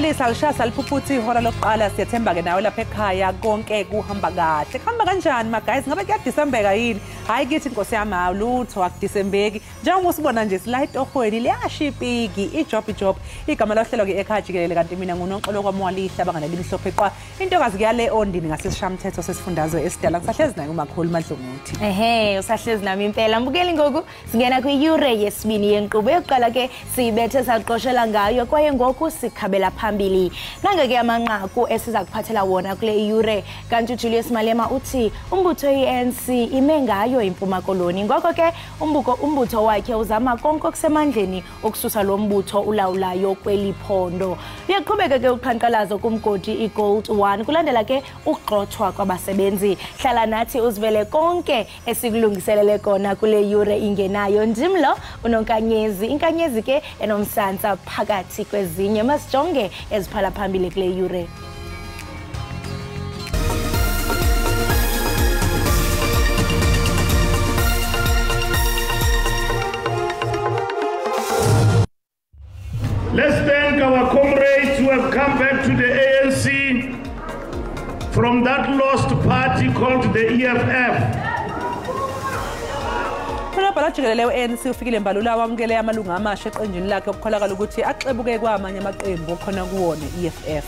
Siyavalelisa lishasa liphuphuthi ihora lokuqala, siyathemba ke nawe lapha ekhaya konke kuhamba kahle. Kuhamba kanjani ma guys? Ngabe kuyadisembeka yini? Hayi kithi inkosi yami lutho akudisembeki. Njengoba usibona nje sila etohweni liyashipiki ijob. Igama lohlelo ke ekhaya jikelele, kanti mina nguNoxolo kwaMwalihla bangana limhlophe qwa. Intokazi kuyale ondini ngasesishamthetho sesifundazwe esidala. Ngisahlezi naye uMakhulu Madlunguthi. Ehe, usahlezi nami impela. Mbukeli ngoku singena kwiyure yesibini yenkqubo yokuqala ke siyibethe saqoshela ngayo kwaye ngoku sikhabela phambili. Nangeke amanqaku esiza kuphathela wona kule yure. Kanti uJulius Malema uthi umbutho i-ANC ime ngayo iMpuma Koloni. Ngoko ke umbutho wakhe uzama konke okusemandleni ukususa lo mbutho ulawulayo kweli phondo. Uyaqhubeka ke uqhankqalazo kumgodi iGold One kulandela ke ukugxothwa kwabasebenzi. Hlala nathi uzivele konke esikulungiselele kona kule yure ingenayo. Ndimlo uNonkanyezi, inkanyezi ke enomsantsa phakathi kwezinye. Masijonge eziphala phambili kule yure. Let's thank our comrades who have come back to the ANC from that lost party called the EFF. Unobhala jikelele we-ANC uFikile Mbalula wamukele amalungu amasha eqenjini lakhe okukholakala ukuthi axebuke kwamanye amaqembu okhona kuwona i-EFF.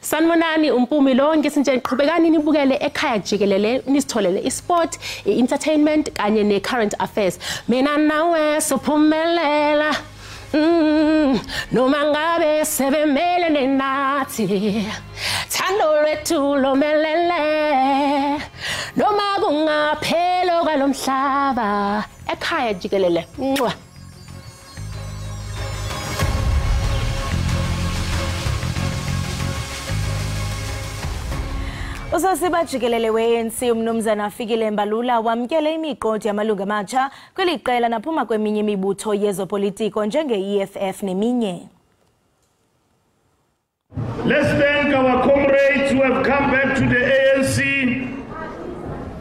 Sanibonani uMpumi lo ngithi nje qhubekani nibukele ekhaya jikelele nisitholele isport, i-entertainment kanye ne-current affairs. Mina nawe sophumelela. Noma ngabe sebemele nenathi, thando lwethu lomelele, noma kungaphelo kwalomhlaba, ekhaya jikelele. Mwah. Usosiba jikelele we-ANC umnumzana Fikile Mbalula wamkele imiqodi yamalungu amatsha kweli qela naphuma kweminye imibutho yezopolitiko njenge-EFF neminye. Let's thank our comrades who have come back to the ANC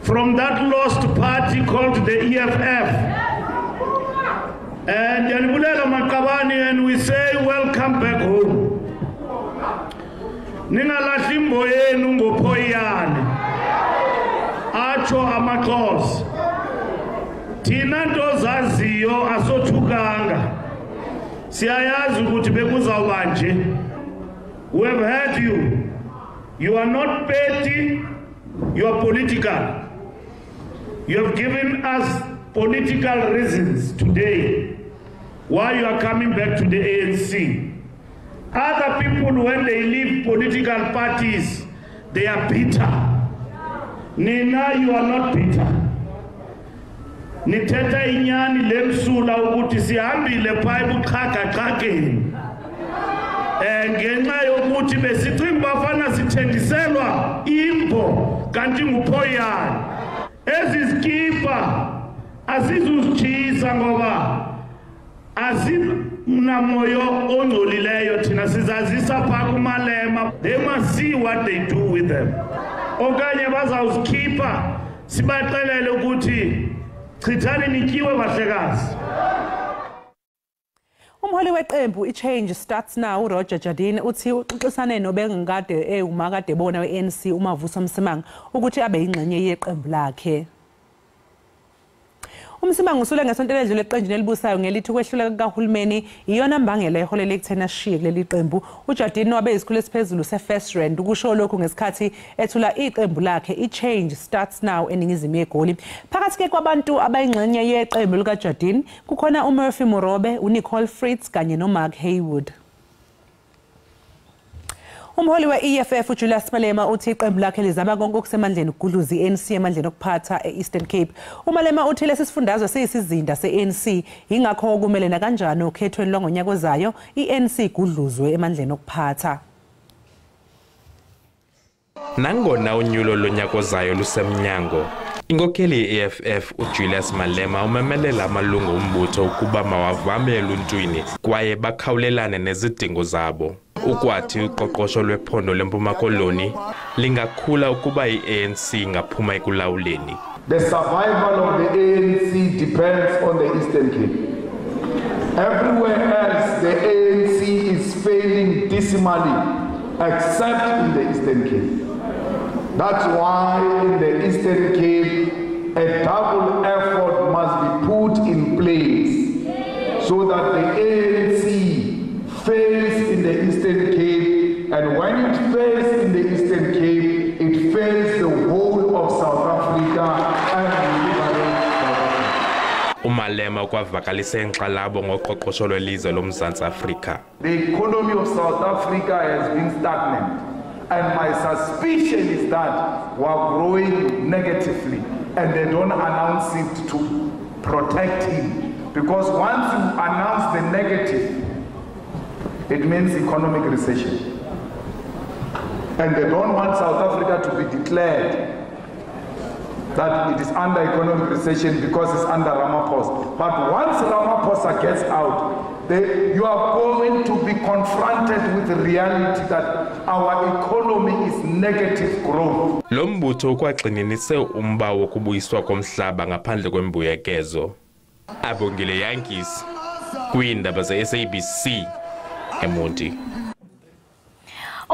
from that lost party called the EFF. And Yanibulela Makabani, and we say welcome back home. Ningalahli imbo yenu ngophoyiyane, atsho amaXhosa. Thina nto zaziyo asothukanga, siyayazi ukuthi bekuzawuba nje. We have heard you. You are not petty, you are political. You have given us political reasons today why you are coming back to the ANC. Other people, when they leave political parties, they are bitter. Nina, you are not bitter. Nithetha inyani lemsula ukuthi sihambile pha ebuxhakaxhakeni. Ngenxa yokuthi besicinga bafana sithengiselwa imbo kanti nguphoyana. Ezi zikipa asizuzitshisa ngoba asinamoyo ongcolileyo thina, sizazisa pha kuMalema. They must see what they do with them. Okanye bazawuzikhipha sibaxelele ukuthi chithani nityiwe bahlekazi. Umholi weqembu i-Change Starts Now uRoger Jardine uthi uxoxisane nobengakade ewumakade bona we-ANC uMavuso Msimang ukuthi abe yingxenye yeqembu lakhe. UMsimang usule ngesonto eledlule eqenjini elibusayo ngelithi ukwehluleka kukahulumeni iyona mbangela eholele ekutheni ashiye kuleli qembu. UJardine wabe isikhulu esiphezulu se-First Rand ukusho lokhu ngesikhathi ethula iqembu lakhe i-Change Starts Now eningizimu yeGoli. Phakathi ke kwabantu abayingxenye yeqembu likaJardine kukhona uMurphy Morobe, uNicole Fritz kanye noMark Haywood. Umholi we-EFF uJulius Malema uthi iqembu lakhe lizama konke okusemandleni ukugudluza i-ANC emandleni okuphatha e-Eastern Cape. UMalema uthi lesi sifundazwe siyisizinda se-ANC, yingakho kumele nakanjani okhethweni lwangonyaka ozayo i-ANC igudluzwe emandleni okuphatha. Nangona unyulo lonyaka ozayo lusemnyango, inkokheli ye-EFF uJulius Malema umemelela amalungu ombutho ukuba mawavame eluntwini kwaye bakhawulelane nezidingo zabo. Ukwathi uqoqosho lwephondo leMpuma Koloni lingakhula ukuba i-ANC ingaphuma ekulawuleni. The survival of the ANC depends on the Eastern Cape. Everywhere else, the ANC is failing dismally, except in the Eastern Cape. That's why in the Eastern Cape, a double effort must be put in place so that the ANC fails in the Eastern Cape, and when it fails in the Eastern Cape, it fails the whole of South Africa and liberate South Africa. UMalema ukwavakalise inkxalabo ngoqoqosho lwelizwe loMzantsi Afrika. The economy of South Africa has been stagnant, and my suspicion is that we are growing negatively, and they don't announce it to protect him. Because once you announce the negative, it means economic recession. And they don't want South Africa to be declared that it is under economic recession because it's under Ramaphosa. But once Ramaphosa gets out, you are going to be confronted with the reality that our economy is negative growth. Lo mbutho ukwagxininise umba wokubuyiswa komhlaba ngaphandle kwembuyekezo. Abongile Yankees kwiindaba ze-SABC eMonti.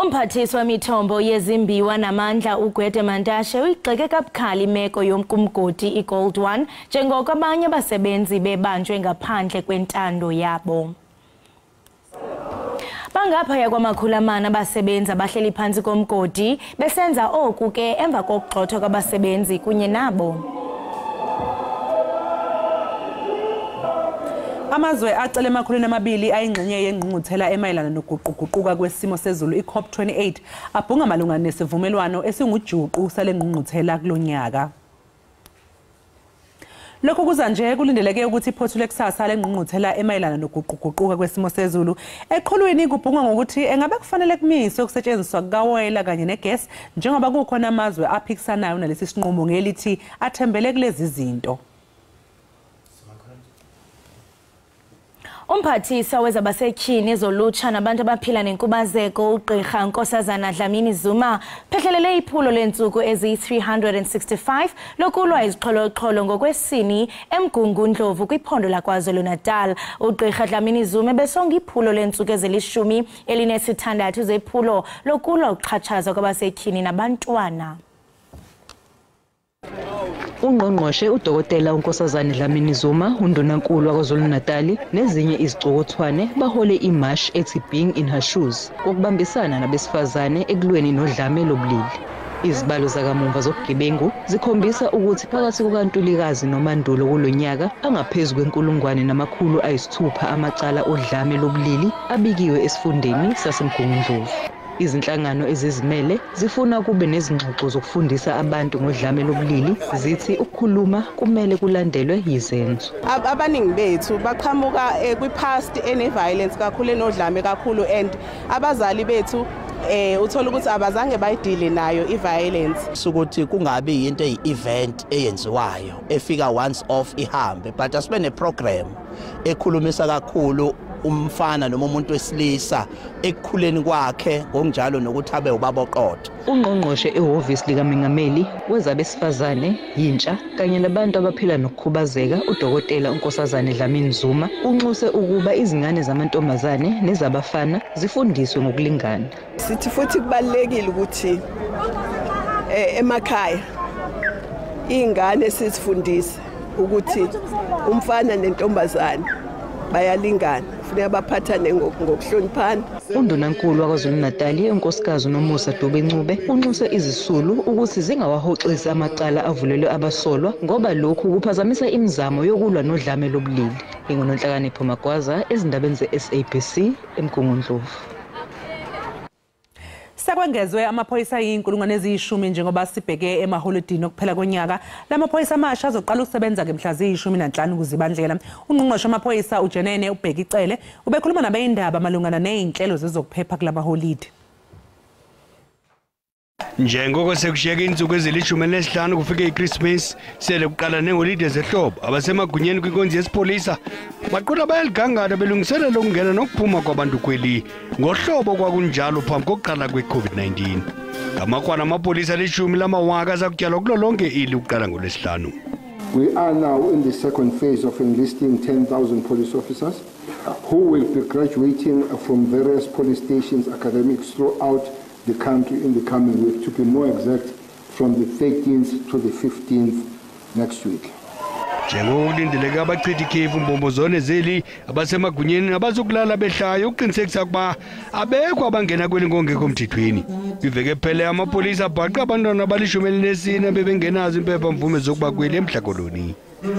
Umphathiswa wemithombo yezimbiwa namandla uGwede Mantashe uyigxeke kabukhali imeko yomkumgodi iGold One njengoko abanye abasebenzi bebanjwe ngaphandle kwentando yabo. Bangaphaya kwama-400 abasebenzi abahleli phantsi komgodi besenza oku ke emva kokugxothwa kwabasebenzi kunye nabo. Amazwe acele 200 ayingxenye yengqungquthela emayelana nokuguquguquka kwesimo sezulu iCOP28 abhunga malunga nesivumelwano esingujuqu sale ngqungquthela kulonyaka. Lokhu kuza nje kulindeleke ukuthi iphothule kusasa lengqungquthela emayelana nokuguquguquka kwesimo sezulu. Eqhulwini kubhungwa ngokuthi engabe kufanele kumiswe ukusetshenziswa kukawoyela kanye negesi njengoba kukhona amazwe aphikisanayo nalesi sinqumo ngelithi athembele kulezi zinto. Umphathiswa wezabasetyhini ezolutsha nabantu abaphila nenkubazeko uGqirha Nkosazana Dlamini Zuma phehlelele iphulo leentsuku eziyi-365 lokulwa izixholoxholo ngokwesini eMgungundlovu kwiphondo laKwaZulu-Natal. uGqirha Dlamini Zuma ebesonga iphulo leentsuku ezili-16 zephulo lokulwa ukuxhatshazwa kwabasetyhini nabantwana. Ungqongqoshe uDokotela uNkosazana Dlamini Zuma, uNdunankulu waKwaZulu-Natal nezinye izicokothwane bahole imash ethi Being in Her Shoes ngokubambisana nabesifazane ekulweni nodlame lobulili. Izibalo zakamuva zobugebengu zikhombisa ukuthi phakathi kukaNtulikazi noMandulo kulonyaka angaphezu kwe-1600 amacala odlame lobulili abikiwe esifundeni saseMgungundlovu. Izinhlangano ezizimele zifuna kube nezingxoxo zokufundisa abantu ngodlame lobulili, zithi ukukhuluma kumele kulandelwe yizenzo. Abaningi bethu baqhamuka kwi-past ene-violence kakhulu, enodlame kakhulu, and abazali bethu uthola ukuthi abazange bayidile nayo i-violence. Sukuthi kungabi into eyi-event eyenziwayo efika once off ihambe, but asibe ne-program ekhulumisa kakhulu umfana noma umuntu wesilisa ekukhuleni kwakhe ngokunjalo nokuthi abe ubaba oqotho. Ungqongqoshe ehhovisi likaMengameli wezabesifazane, yintsha kanye nabantu abaphila nokukhubazeka uDokotela uNkosazana Dlamini Zuma unxuse ukuba izingane zamantombazane nezabafana zifundiswe ngokulingana. Sithi futhi kubalulekile ukuthi emakhaya ingane sizifundise ukuthi umfana nentombazane bayalingana, kufuneka baphathane ngokuhloniphana. UNdunankulu waKwaZulu-Natal uNkosikazi Nomusa Dube-Ncube unxuse izisulu ukuthi zingawahoxisi amacala avulelwe abasolwa ngoba lokhu kuphazamisa imizamo yokulwa nodlame lobulili. NginguNonhlakanipho Magwaza ezindabeni ze-SABC eMgungundlovu. Sekwengezwe amaphoyisa ayi-10,000 njengoba sibheke emaholidini okuphela konyaka. La maphoyisa amasha azoqala ukusebenza ke mhla ziyi-15 kuZibandlela. Ungqongqoshe wamaphoyisa uJenene uBheki Cele ubekhuluma nabezindaba malungana nezinhlelo zezokuphepha kulamaholidi. Njengoko sekushiyeke iintsuku ezili-15 kufike iChristmas, sele kuqala neeholide zehlobo. Abasemagunyeni kwinkonzo yesipolisa baqula bayaligangana belungiselela ukungena nokuphuma kwabantu kweli ngohlobo kwakunjalo phambi kokuqala kwe-COVID-19. Ngamakwana amapolisa 10 lamawaka azakutyalwa kulo lonke ili ukuqala ngolwesihlanu. We are now in the second phase of enlisting 10,000 police officers who will be graduating from various police stations, academics throughout the country in the coming week, to be more exact, from the 13th to the 15th next week. Njengoko kulindeleke abachithi ikhefu mbombo zone zeli, abasemagunyeni abazokulala behlayo ukuqinisekisa ukuba abekho abangena kweli ngongekho mthethweni. Kwiveki ephele amapolisa abhaqa abantwana abali-14 bebengenazo iimpepha-mvume zokuba kweli eMntla Koloni.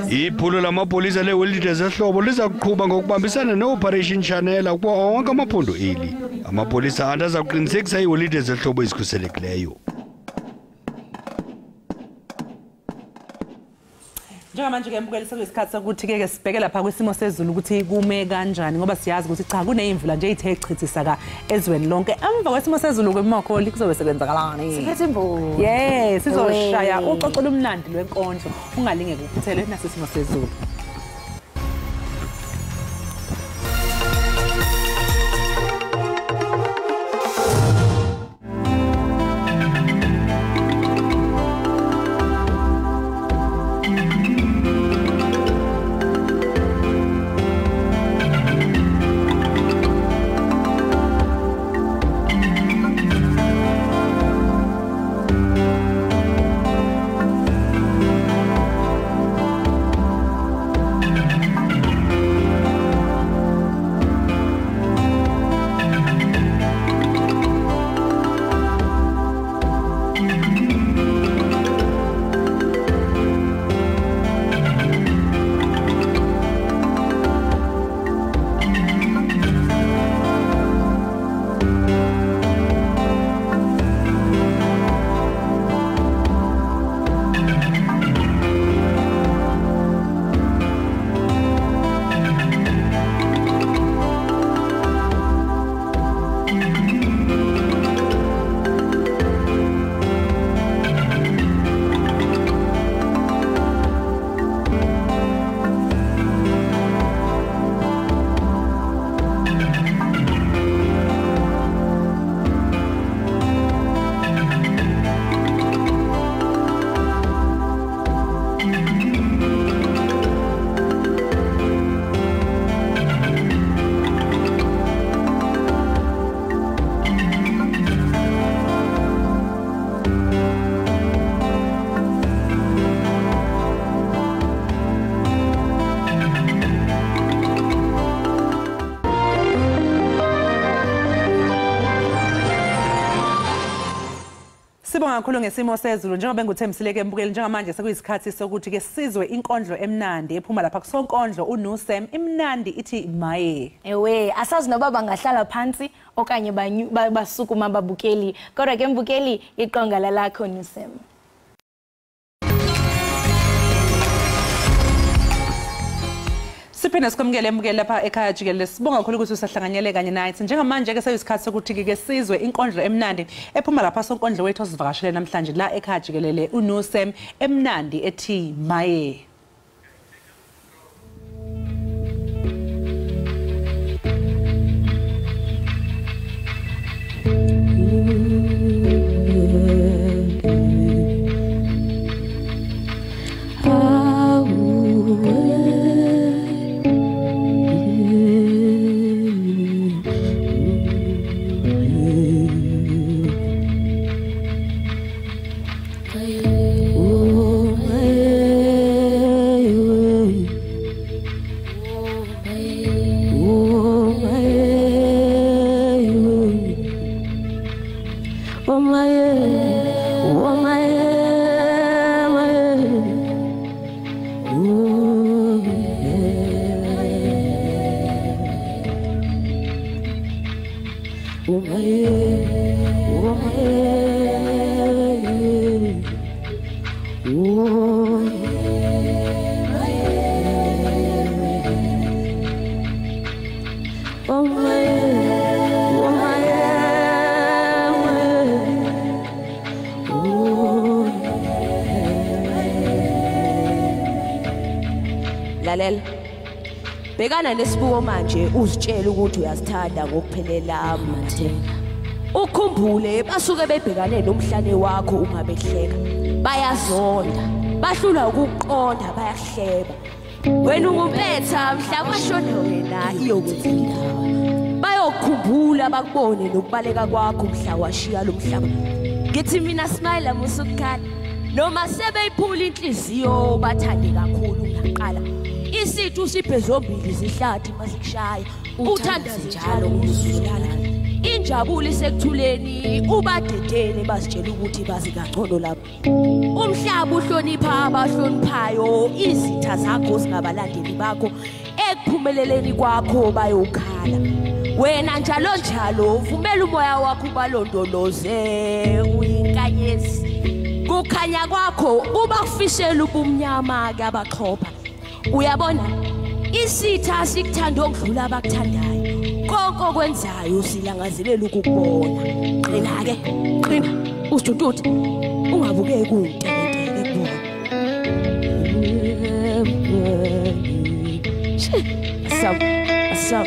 Iphulo lamapolisa leeholide zehlobo liza kuqhuba ngokubambisana ne-Operation Shanela kuwo onke amaphondo eli. Amapolisa anti aza kuqinisekisa iiholide zehlobo ezikhuselekileyo. Njengamanje ke mbukeli sekuyisikhathi sokuthi ke sibheke lapha kwisimo sezulu ukuthi kume kanjani, ngoba siyazi ukuthi cha kuneyimvula nje ithe echithisa ka ezweni lonke. Emva kwesimo sezulu kweMakholi kuzobe sekwenzakalani? Siphethe imvula. Yes, sizoshaya uxoxo lomnandi lwenkondlo, ungalingeki ukuphuthelwe nasi isimo sezulu. Sibonga kakhulu ngesimo sezulu njengoba benguthembisile ke mbukeli, njengamanje sekuyisikhathi sokuthi ke sizwe inkondlo emnandi ephuma lapha kusonkondlo uNusem, imnandi ithi maye. Ewe, asazi noba bangahlala phansi okanye basukuma babukeli, kodwa ke mbukeli iqonga lakho Nusem. Siphinde sikwamukele emukele lapha ekhaya jikelele. Sibonga kakhulu ukuthi usahlanganyele kanye nathi. Njengamanje ke sekuyisikhathi sokuthi ke sizwe inkondlo emnandi ephuma lapha sonkondlo wethu osivakashele namhlanje la ekhaya jikelele uNusem, emnandi ethi maye. Lalela, bhekana nesibuko manje uzitshele ukuthi uyazithanda ngokuphelela Mathena. Ukhumbule basuke bebhekane nomhlane wakho uma behleka. Bayazonda, bahlula ukuqonda, bayahleba. Wena ungumpetha mhla kwashona wena iyokwenza indaba. Bayokhumbula bakubone nokubaleka kwakho mhla washiya lo mhlaba. Ngithi mina smile musukukhala. Noma sebeyiphula inhliziyo bathande kakhulu kunaqala. Isithu siphe zombili zihlathi masikushaya. Uthandaze njalo uzulala. Injabulo isekuthuleni ubadedele basitshela ukuthi bazi kangcono lapho. Umhlaba uhlonipha abahloniphayo, izitha zakho singabalandeli bakho, ekuphumeleleni kwakho bayokhala. Wena njalo njalo vumela umoya wakho ubalondoloze uyinkanyezi. Kukhanya kwakho ubakufishela ubumnyama ke abaxhopha. Uyabona isitha sikuthanda okudlula abakuthandayo. Konke okwenzayo silangazelela ukukubona. Qina ke, qina usijututhe ungabukeki untekenteke kubona. Asam, asam,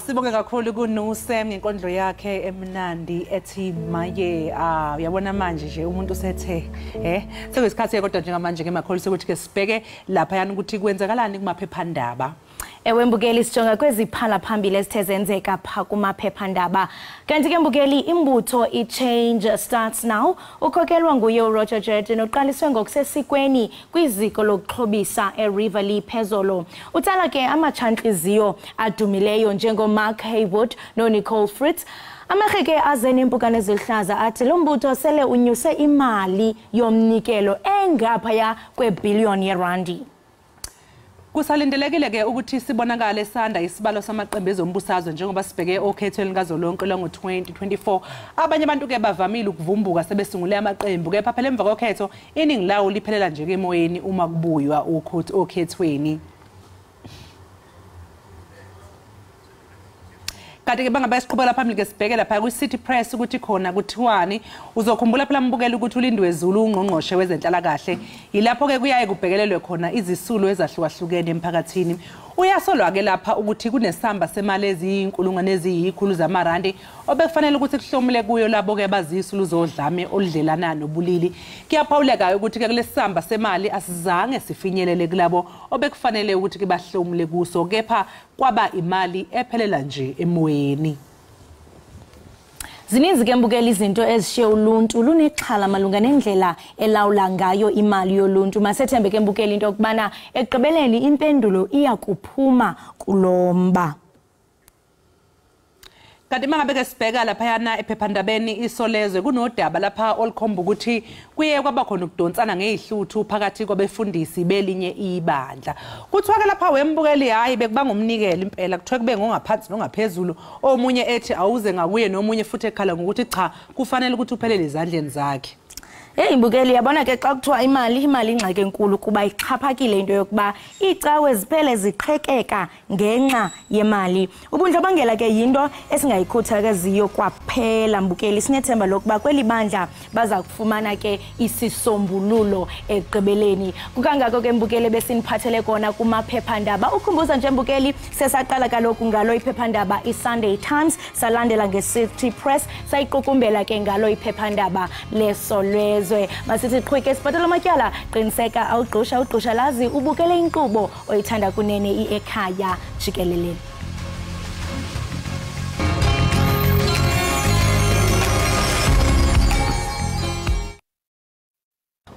Sibonge kakhulu kuNusem ngenkondlo yakhe emnandi ethi maye. Uyabona manje nje umuntu usethe sekuyisikhathi kodwa njengamanje ke makholisa ukuthi ke sibheke lapha yani ukuthi kwenzakalani kumaphephandaba. Ewe mbukeli, sijonga kweziphala phambili ezithe zenzeka pha kumaphephandaba. Kanti ke mbukeli, imbutho i-Change Starts Now ukhokelwa nguye uRoger Jordan oqaliswe ngokusesikweni kwiziko lokuxhobisa eRiverlea phezolo. Utsala ke amatshantliziyo adumileyo njengoMark Haywood noNicole Fritz. Amarheke aze nempukane eziluhlaza athi lo mbutho sele unyuse imali yomnikelo engaphaya kwebhiliyoni yerandi. Kusalindelekile ke ukuthi sibonakale sanda isibalo samaqembu ezombusazwe njengoba sibheke okhethweni likazolonke lwango-2024. Abanye abantu ke bavamile ukuvumbuka sebesungule amaqembu, kepha phela emva kokhetho iningi lawo liphelela nje ke emoyeni uma kubuywa okhethweni. Kanti ke bangabe siqhubela phambili ke sibheke lapha kwi-City Press ukuthi khona kuthiwani. Uzokhumbula phela mbukela ukuthi uLindiwe Zulu ungqongqoshe wezenhlalakahle, yilapho ke kuyaye kubhekelelwe khona izisulu ezahlukahlukene emphakathini. Uyasolwa ke lapha ukuthi kunesamba semali eziyinkulungwane eziyikhulu zamarandi obekufanele ukuthi kuhlomule kuyo labo ke bazisulu zodlame oludlelana nobulili. Kuyaphawuleka ukuthi ke kulesamba semali asizange sifinyelele kulabo obekufanele ukuthi ke bahlomule kuso, kepha kwaba imali ephelela nje emoyeni. Zininzi ke mbukela izinto ezishiye uluntu lunexhala malunga nendlela elawula ngayo imali yoluntu. Masethembe ke mbukela into yokubana ekugqibeleni impendulo iya kuphuma kulomba. Kanti mangabe ke sibheka laphayana ephephandabeni Isolezwe kunodaba lapha olukhomba ukuthi kuye kwaba khona ukudonsana ngezihluthu phakathi kwabefundisi belinye ibandla. Kuthiwa ke lapha wembukeli hayi bekubanga umnikelo impela, kuthiwa kube ngongaphansi nongaphezulu, omunye ethi awuze ngakuye nomunye futhi ekhala ngokuthi cha kufanele ukuthi uphelele ezandleni zakhe. Hey mbukeli, yabona ke xa kuthiwa imali ingxaki enkulu kuba ixhaphakile into yokuba iicawe ziphele ziqhekeka ngenxa yemali. Ubundlobongela ke yinto esingayikhuthaziyo kwaphela mbukeli. Sinethemba lokuba kweli bandla baza kufumana ke isisombululo ekugqibeleni. Kukangako ke mbukeli besiniphathele kona kumaphephandaba. Ukhumbuza nje mbukeli, sesaqala kaloku ngalo iphephandaba iSunday Times, salandela ngeCity Press, sayiqukumbela ke ngalo iphephandaba leSolezwe. Masithi qhwike sibhatala amatyala, qiniseka awugqusha ugqushalazi ubukele inkqubo oyithanda kunene iEkhaya Jikelele.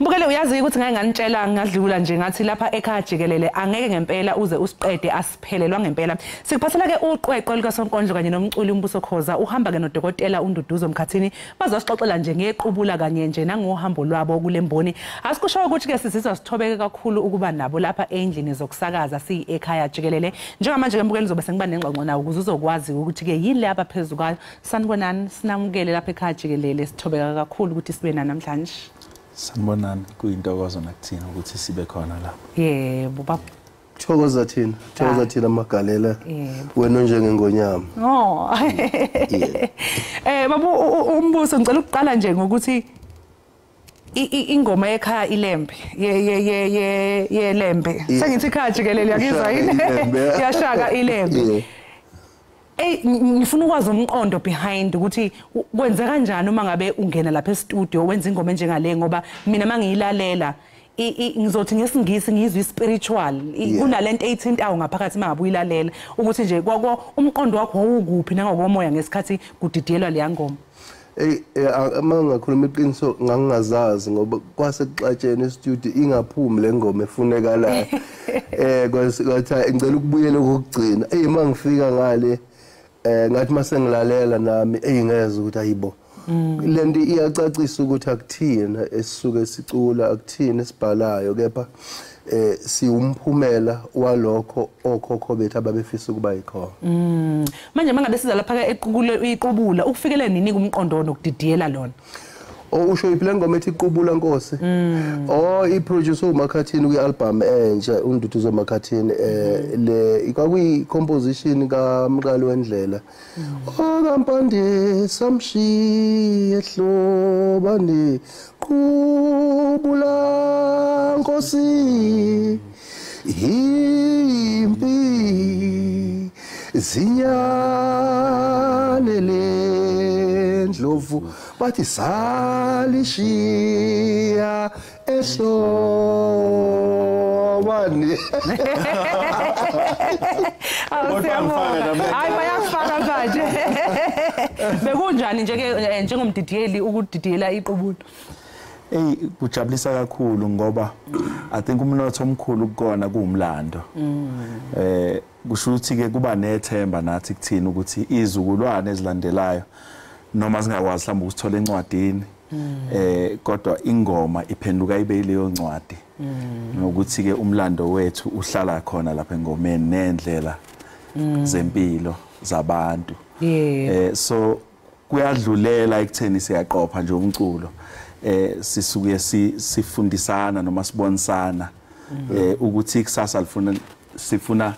Mbukele, uyazi ukuthi ngake nganitshela ngadlula nje ngathi lapha ekhaya jikelele angeke ngempela uze usiqede, asiphelelwa ngempela. Sikuphathela ke uqweqwe likaSonkondlo kanye nomculi uMbuso Khoza, uhamba ke nodokotela uNduduzo Mkhathini, bazosixoxela nje ngequbula kanye nje nangohambo lwabo kule mboni. Asikusho ukuthi ke sizizwa sithobeke kakhulu ukuba nabo lapha endlini zokusakaza siyi ekhaya jikelele. Njengamanje ke mbukele uzobe sengiba nengxoxo nawo ukuze uzokwazi ukuthi ke yini le abaphezulu kwayo. Sanibonani, sinamukele lapha ekhaya jikelele, sithobeka kakhulu ukuthi sibe nani namhlanje. Sanibonani, kuyintokozo nakuthina ukuthi sibe khona lapha. Yebo baba. Thokoza thina, thokoza thina Magalela. Wena njengengonyama. Oh. Babu uMbuso, ngicela ukuqala nje ngokuthi ingoma ekhaya ilembe ye ye lembe. Sengithi ekhaya jikelele yakizwa yini? Yashaka ilembe. Ey, ngifuna ukwazi umqondo behind ukuthi kwenza kanjani uma ngabe ungena lapha e-studio wenza ingoma enjengale, ngoba mina mangiyilalela ngizothi ngesingisi ngizwe spiritual, kunalento eyithintayo ngaphakathi mangabe uyilalela ukuthi nje kwako umqondo wakho wawukuphi nangokomoya ngesikhathi kudidiyelwa leya ngoma. Ey, uma ngakhuluma iqiniso ngangingazazi ngoba kwase kuxatshene e-studio ingaphumi le ngoma efunekalayo. Kwathi ngicela ukubuyela kokugcina. Ey, mangifika ngale ngathi mase ngilalela nami ngezwe ukuthi ayibo lento iyacacisa ukuthi akuthina esisuke sicula, akuthina esibhalayo, kepha siwumphumela walokho okhokho bethu ababefisa ukuba yikhona. Manje mangabe siza lapha ke iqubula, ukufikele nini kumqondo nokudidiyela lona? Usho iphi le ngoma ethi Iqubula Nkosi? I-producer uMakhathini kwi-album entsha uNduduzo Makhathini, le kwakuyi composition kaMqali Wendlela. Okampande samshiye ehlobane qubula Nkosi impi zinyane lendlovu bathi salishiya ehlobane. Hayi bayafaka manje. Bekunjani nje ke njengomdidiyeli ukudidiyela iqubula? Ey, kujabulisa kakhulu ngoba I think umnotho omkhulu kukona kuwumlando. Kusho ukuthi ke kuba nethemba nathi kuthina ukuthi izizukulwane ezilandelayo noma singakwazi mhlawumbe ukusithola encwadini kodwa ingoma iphenduka ibe leyo ncwadi, nokuthi ke umlando wethu uhlala khona lapha engomeni nendlela zempilo zabantu. So kuyadlulela ekutheni siyaqopha nje umculo, sisuke sifundisana noma sibonisana ukuthi ikusasa lifuna sifuna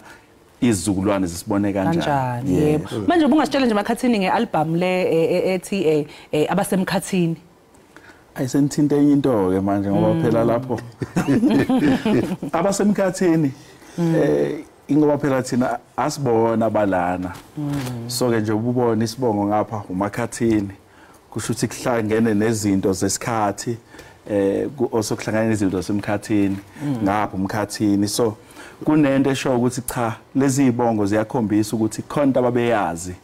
izizukulwane zisibone kanjani. Yebo. Manje ubungasitshela nje Makhathini ngealbum le ethi abasemkhathini. Ayisenithinta enye into ke manje ngoba phela lapho abasemkhathini ingoba phela thina asibona balana. So ke nje ububona isibongo ngapha uMakhathini kusho ukuthi kuhlangene nezinto zesikhathi, osokuhlangene nezinto zasemkhathini ngapha umkhathini. So kunento esho ukuthi cha lezi zibongo ziyakhombisa ukuthi khona ababeyazi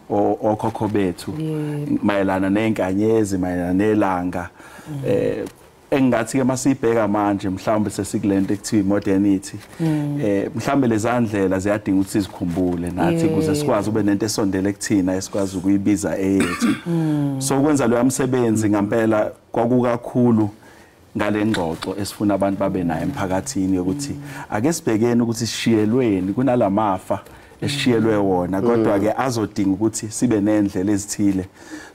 okhokho bethu mayelana nezinkanyezi, mayelana nelanga. Engathi ke masibheka manje mhlawumbe sesikulento ekuthiwa modernity, mhlawumbe lezandlela ziyadinga ukuthi sizikhumbule nathi ukuze sikwazi ube nento esondele kuthina esikwazi ukuyibiza eyethu. So ukwenza lo msebenzi ngempela kwakukakhulu ngale ngxoxo esifuna abantu babe nayo emphakathini ukuthi ake sibhekeni ukuthi sishiyelweni kunalamafa esishiyelwe wona, kodwa ke azodinga ukuthi sibe nendlela ezithile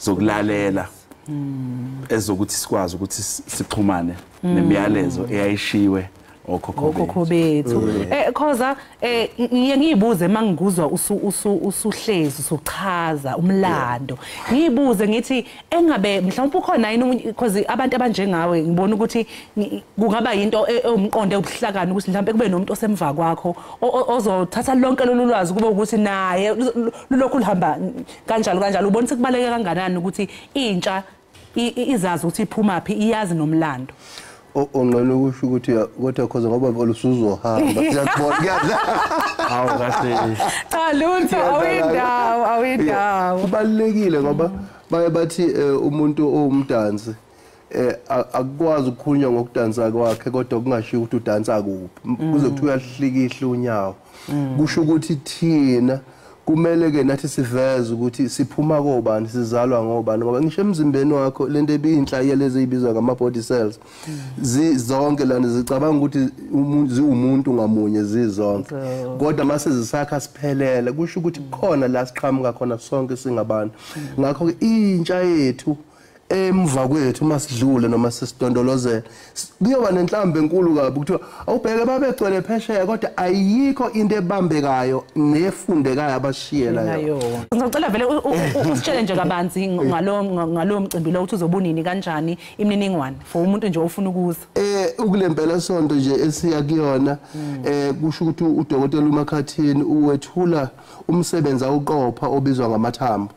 zokulalela ezokuthi sikwazi ukuthi sixhumane nemiyalezo eyayishiwe okhokho bethu. Khoza, ngiye ngiyibuze mangikuzwa usuhlezi usuchaza umlando, ngiyibuze ngithi engabe mhlawumbe ukhona yini, because abantu abanjengawe ngibona ukuthi kungaba into ewumqondo obuhlakani ukuthi mhlawumbe kube nomuntu osemva kwakho ozothatha lonke lolu lwazi kube ukuthi naye lulokhu luhamba kanjalo kanjalo. Ubona sekubaleke kanganani ukuthi intsha izazi ukuthi iphuma phi, iyazi nomlando? Ongqono ukusho ukuthi kodwa khoza ngoba olusuzohamba siyakubona kuyadla. Hawu kahle. Cha lutho, awindawo awindawo. Kubalekile ngoba baye bathi umuntu owumdansi akukwazi ukukhulunywa ngokudansa kwakhe kodwa kungashiwo ukuthi udansa kuphi, kuze kuthiwa uyahlikihla unyawo. Kusho ukuthi thina kumele ke nathi siveze ukuthi siphuma kobani, sizalwa ngobani, ngoba ngisho emzimbeni wakho lento ebiyinhlayiya lezi ezibizwa ngama body cells zonke lana zicabanga ukuthi umuntu ziwumuntu ngamunye zizonke, kodwa mase zisakha siphelele kusho ukuthi kukhona la siqhamuka khona sonke singabantu. Ngakho ke intsha yethu emva kwethu masidlule noma sesidondolozela kuyoba nenhlambe enkulu kabi kuthiwa awubheke babegcwele phesheya, kodwa ayikho into ebambekayo nefundekayo abashiyela yona. Ngicela vele usitshele nje kabanzi ngalo mcimbi lo ukuthi uzobunini kanjani, imininingwane for umuntu nje ofuna ukuza. Ukulempela sonto nje esiya kuyona, kusho ukuthi udokotela uMakhathini uwethula umsebenzi awuqopha obizwa ngamathambo.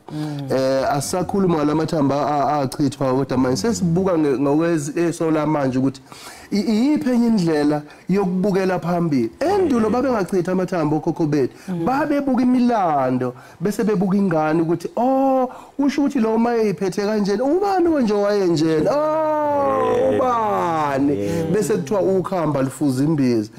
Asakhuluma ngalamathambo achithwa, kodwa manje sesibuka ngokweso manje ukuthi iyiphi enye indlela yokubukela phambili. Endulo babengachitha amathambo okhokho bethu, babebuka imilando bese bebuka ingane ukuthi oh usho ukuthi lo mayiphethe kanjena, ubani nje wayenjena, oh ubani, bese kuthiwa ukhamba lifuza imbiza.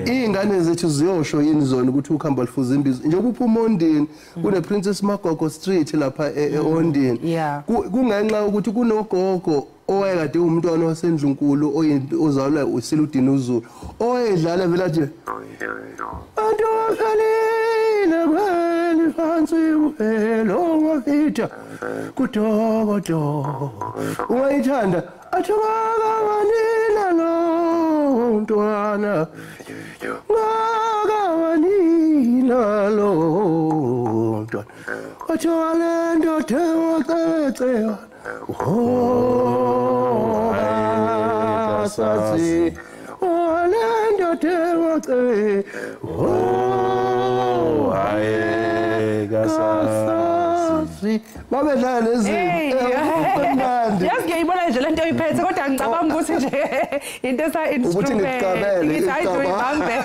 Izingane zethu ziyosho yini zona ukuthi ukhamba lifuza imbiza? Njengoba uphuma Ondini kune Princess Magogo Street lapha eOndini, kungenxa ukuthi kunogogo owayekade umntwana wasendlunkulu ozalwa uSiludini uZulu owayedlala vele athi antu akhalile kweli phansi kuphela ongafitha kudokodo ungayithanda athukakamanina lo mntwana ngakamanina lo mntwana athwale ndoda wacecewa oh asasi olendo tewace oh aye kasasi babedlala lezinto. Yazi ngiyibona nje lento oyiphethe kodwa ngicabanga ukuthi nje into esa instrument ukuthi ayibambe.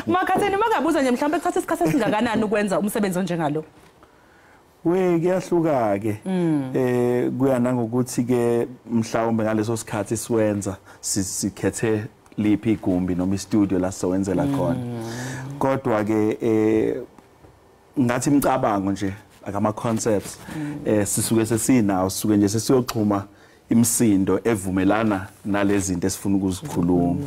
Makhathini mangabuza nje mhlawumbe kuthatha isikhathi esingakanani ukwenza umsebenzi onjengalo? We kuyahluka ke, kuya nangokuthi ke mhlawumbe ngaleso sikhathi siwenza sikhethe liphi igumbi noma istudio la sowenzela khona. Kodwa ke ngathi imicabango nje akama concepts sisuke sesinawo, sisuke nje sesiyoxhuma imisindo evumelana nalezi zinto esifuna ukuzikhuluma.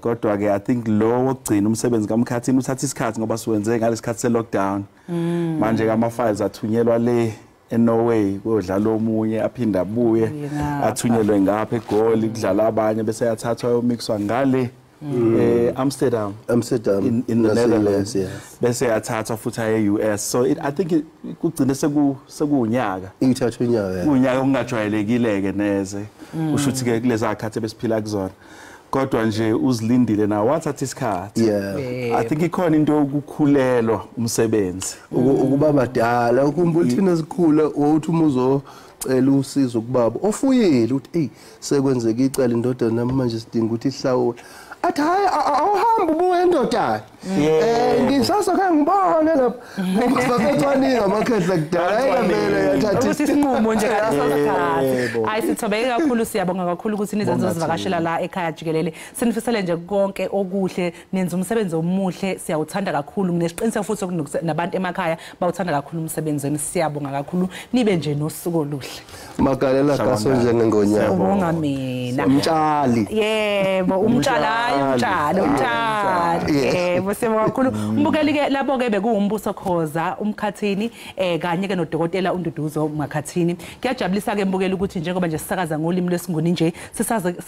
Kodwa ke I think lo wokugcina umsebenzi kaMkhathini uthatha isikhathi ngoba siwenze ngalesikhathi se lockdown. Manje ama files athunyelwa le eNorway kuyodlala omunye aphinda abuye athunyelwe ngapha eGoli kudlala abanye bese yathathwa ayomixwa ngale Amsterdam in the Netherlands, bese yathathwa futhi aye US. So I think kugcine sekuunyaka ithathwa unyaka unyaka ongajwayelekile ke neze usho ukuthi ke kuleza khathi besiphila kuzona, kodwa nje uzilindile na wathatha isikhathi. I think ikhona into yokukhulelwa umsebenzi ukuba badala. Ukhumbula thina sikhula wawuthi uma uzocela usizo kubaba ofuyile uthi ey sekwenzeka icala indodana nami manje sidinga ukuthi ihlawule, Athi hayi awuhambe ubuye endodana. Ngisasa ngibone lapha. Ngicwaninga amakhehla kudala ayivele yathatha ukuthi isinqumo nje ngaleso sikhathi. Hayi sithobeke kakhulu, siyabonga kakhulu ukuthi nizenze zivakashela la ekhaya jikelele. Sinifisele nje konke okuhle, nenza umsebenzi omuhle, siyawuthanda kakhulu. Nginesiqiniseko futhi nabantu emakhaya bawuthanda kakhulu umsebenzi wenu. Siyabonga kakhulu, nibe nje nosuku oluhle. Magalela kaso njengengonyama. Ubonga mina. Umtshali. Yebo, umtshali, hayi umtshali, umtshali. Yebo, siyabonga kakhulu. Umbukeli ke labo ke bekuwumbuso Khoza umkhathini kanye ke nodokotela uNduduzo Makhathini. Kuyajabulisa ke mbukeli ukuthi njengoba nje sisakaza ngolimi lwesiNguni nje,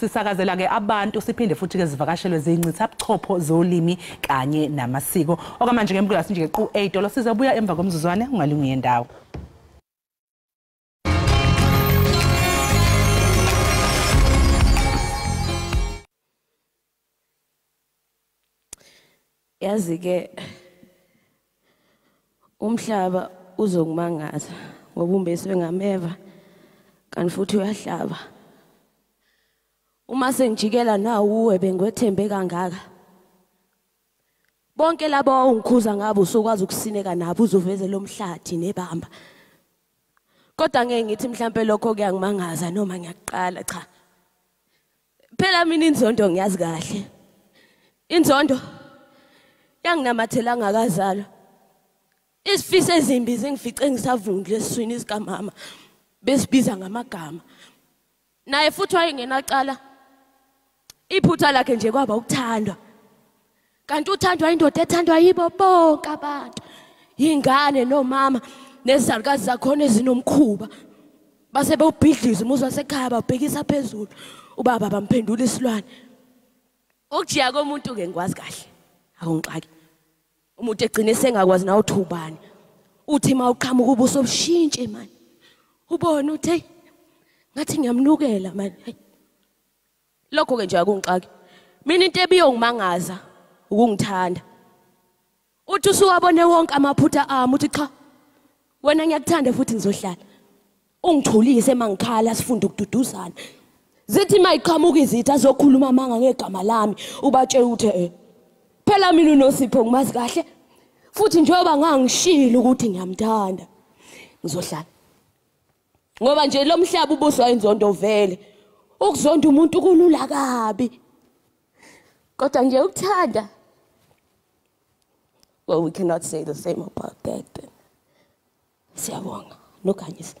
sisakazela ke abantu, siphinde futhi ke zivakashelwe zincitha buchopho zolimi kanye namasiko. Okwamanje ke mbukeli asinje ke qu 8 sizobuya emva komzuzwane, ungalungi yendawo. Yazi ke umhlaba uzokumangaza ngoba umbeswe ngameva kanti futhi uyahlaba. Uma sengijikela nawe bengwethembe kangaka. Bonke labo ongikhuza ngabo usukwazi ukusineka nabo uzoveze lomhlathi nebamba. Kodwa ngeke ngithi mhlambe lokho kuyangimangaza noma ngiyaqala, cha. Phela mina inzondo ngiyazi kahle. Inzondo yanginamathela ngakazalwa. Isifiso ezimbi zingifice ngisavundle esiswini sikamama, besibiza ngamagama. Naye futhi wayengenacala. Iphutha lakhe nje kwaba ukuthandwa. Kanti uthandwa indoda ethandwa yibo bonke abantu. Ingane nomama nezalukazi zakhona ezinomkhuba. Base bewubhidliza umuzi wasekhaya bawubhekisa phezulu. Ubaba bamphendula isilwane. Ukujiya komuntu ke ngikwazi kahle. Akungixaki. Umuntu egcine sengakwazi nawe uthubani. Uthi mawuqhamuka ubuso obushintshe man. Ubone uthi hey ngathi ngiyamnukela man. Lokho ke nje akungixaki. Mina into ebiyongimangaza ukungithanda. Uthi usuwabone wonke amaphutha ami uthi cha wena ngiyakuthanda futhi ngizohlala. Ungithulise mangikhala sifunde ukududuzana. Zithi mayiqhamuka izitha azokhuluma amanga ngegama lami ubatshela uthi phela mina uNosipho ngimazi kahle futhi njengoba ngangishilo ukuthi ngiyamthanda ngizohlala. Ngoba nje lo mhlaba ubuswa inzondo vele. Ukuzonda umuntu kulula kabi. Kodwa nje ukuthanda, well, we cannot say the same about that then. Siyabonga nokhanyisa.